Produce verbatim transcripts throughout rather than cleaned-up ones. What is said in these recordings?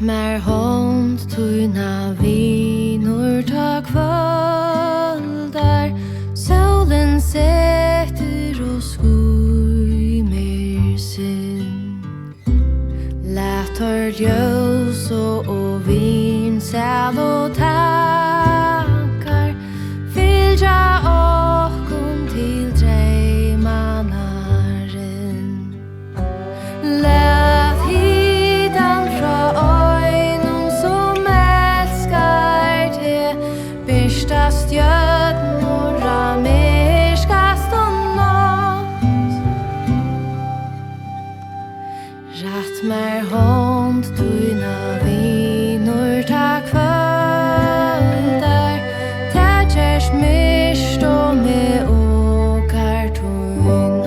Mær hond tína, vinur, tá kvøldar, sólin setur og skýmir sinn. Lat teir ljós og, og vinsælu tankar fylgja okkum til dreymanna rind. Lat hitan frá einum, sum elskar teg, birta stjørnur á myrkastu nátt. Rætt mær hond tína, vinur, tá kvøldar, tað gerst myrkt um meg, okkar tín hond.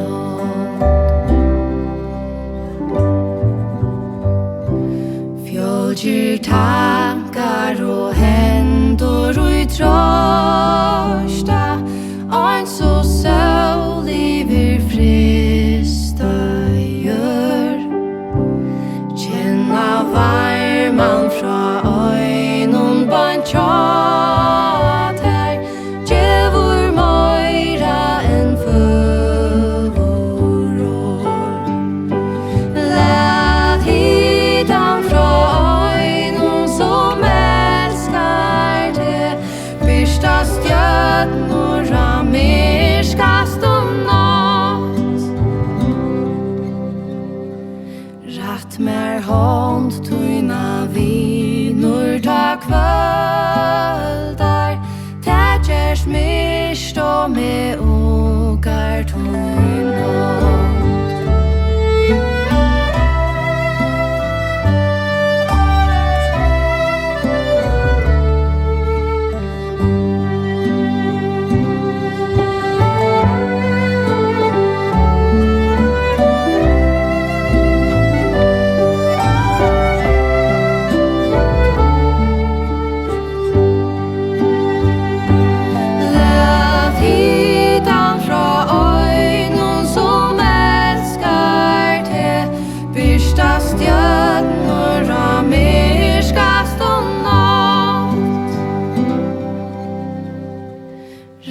Fjálgir tankar og hendur í troysta, eins og sól yvir frysta jørð. Kenna varman frá einum beint hjá tær gevur meira enn føgur orð. Lat hitan frá einum, sum elskar teg, birta stjørnur á myrkastu nátt. Rætt mær hond tína, vinur, tá kvøldar, tað gerst myrkt um meg, okkar tín hond. Lat hitan frá einum, sum elskar teg, birta stjørnur á myrkastu nátt.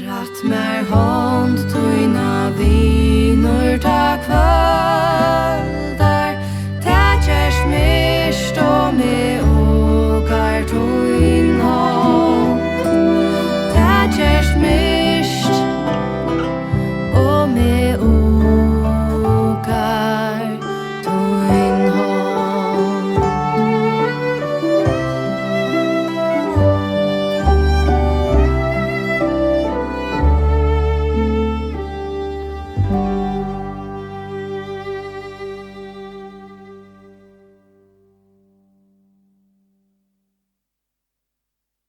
Rætt mær hond tína, vinur, tá kvøldar,